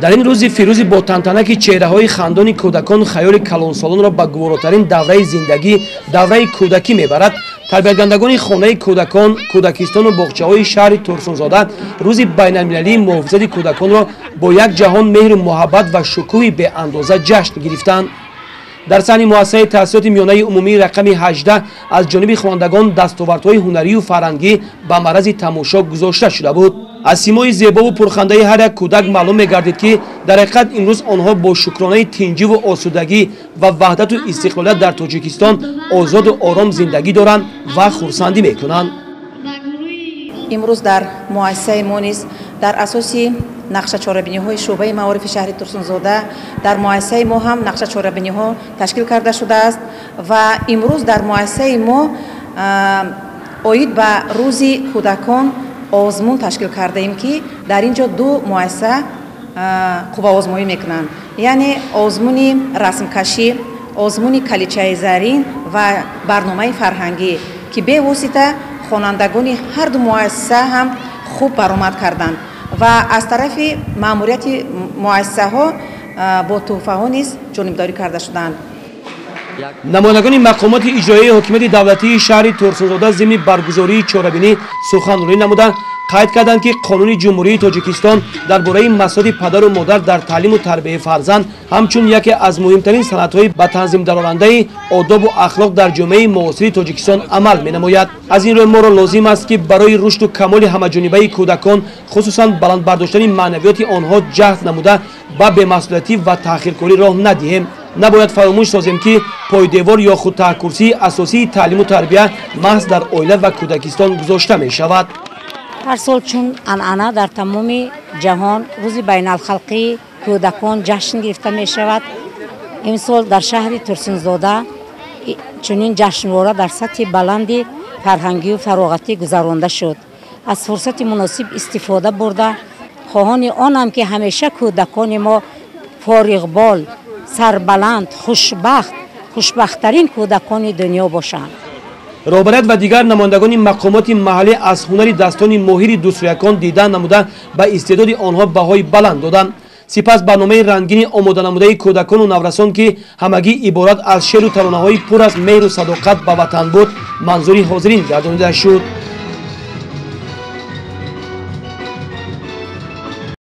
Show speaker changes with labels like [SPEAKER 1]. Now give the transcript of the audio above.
[SPEAKER 1] Дар ин рӯзи фирӯзи бо тантана, ки чеҳраҳои хандони кӯдакон хаёли калонсолонро ба гуворотарин давраи зиндагӣ, давраи кӯдакӣ мебарад, тарбиятгандагони хонаи кӯдакон, кӯдакистону боғчаҳои шаҳри Турсунзода рӯзи байналмилалии муҳофизати кӯдаконро бо як ҷаҳон меҳру муҳаббат ва шукӯҳи беандоза ҷашн гирифтанд. Дар саҳни муассисаи таҳсилоти миёнаи умумии рақами 18 аз ҷониби хонандагон дастовардҳои ҳунарию фарҳангӣ ба маърази тамошо гузошта шуда буд. Аз симои зебову пурхандаи ҳар як кӯдак маълум мегардид, ки дар ҳақиқат имрӯз онҳо бо шукронаи тинҷиву осудагӣ ва ваҳдату истиқлолият дар Тоҷикистон озоду ором зиндагӣ доранд ва хурсандӣ мекунанд.
[SPEAKER 2] Имрӯз дар муассисаи мо низ дар асоси нақша чорабиниҳои шӯъбаи маорифи шаҳри Турсунзода дар муассисаи мо ҳам нақша чорабиниҳо ташкил карда шудааст ва имрӯз дар муассисаи мо оид ба рӯзи кӯдакон озмун ташкил кардаем, ки дар ин ҷо ду муассиса қувваозмоӣ мекунанд, яъне озмуни расмкашӣ, озмуни каличаи зарин ва барномаи фарҳангӣ, ки бевосита хонандагони ҳар ду муассиса ҳам хуб баромад карданд ва аз тарафи маъмурияти муассисаҳо бо тӯҳфаҳо низ ҷонибдорӣ карда шуданд.
[SPEAKER 1] Намояндагони мақомоти иҷроияи ҳокимияти давлатии шаҳри Турсунзода зимни баргузории чорабинӣ суханронӣ намуда, қайд карданд, ки қонуни Ҷумҳурии Тоҷикистон дар бораи масъулияти падару модар дар таълиму тарбияи фарзанд ҳамчун яке аз муҳимтарин санадҳои ба танзим дарорандаи одобу ахлоқ дар ҷомеаи муосири Тоҷикистон амал менамояд. Аз ин рӯ моро лозим аст, ки барои рушду камоли ҳамаҷонибаи кӯдакон, хусусан баланд бардоштани маънавиёти онҳо ҷаҳд намуда, ба бемасъулиятӣ ва таъхиркорӣ роҳ надиҳем. Набояд фаромӯш созем, ки пойдевор ё худ таҳкурсии асосии таълиму тарбия маҳз дар оила ва кӯдакистон гузошта мешавад.
[SPEAKER 3] Ҳар сол чун анъана дар тамоми ҷаҳон рӯзи байналхалқии кӯдакон ҷашн гирифта мешавад. Имсол дар шаҳри Турсунзода чунин ҷашнвора дар сатҳи баланди фарҳангию фароғатӣ гузаронда шуд. Аз фурсати муносиб истифода бурда, хоҳони онам, ки ҳамеша кӯдакони мо фориғбол, сарбаланд, хушбахт, хушбахттарин кӯдакони дунё бошанд.
[SPEAKER 1] Роҳбарият ва дигар намояндагони мақомоти маҳаллӣ аз ҳунари дастони моҳири дӯсроякон дидан намуда, ба истеъдоди онҳо баҳои баланд доданд. Сипас барномаи рангини омоданамудаи кӯдакону наврасон, ки ҳамагӣ иборат аз шеъру таронаҳои пур аз меҳру садоқат ба ватан буд, манзури ҳозирин гардонида шуд.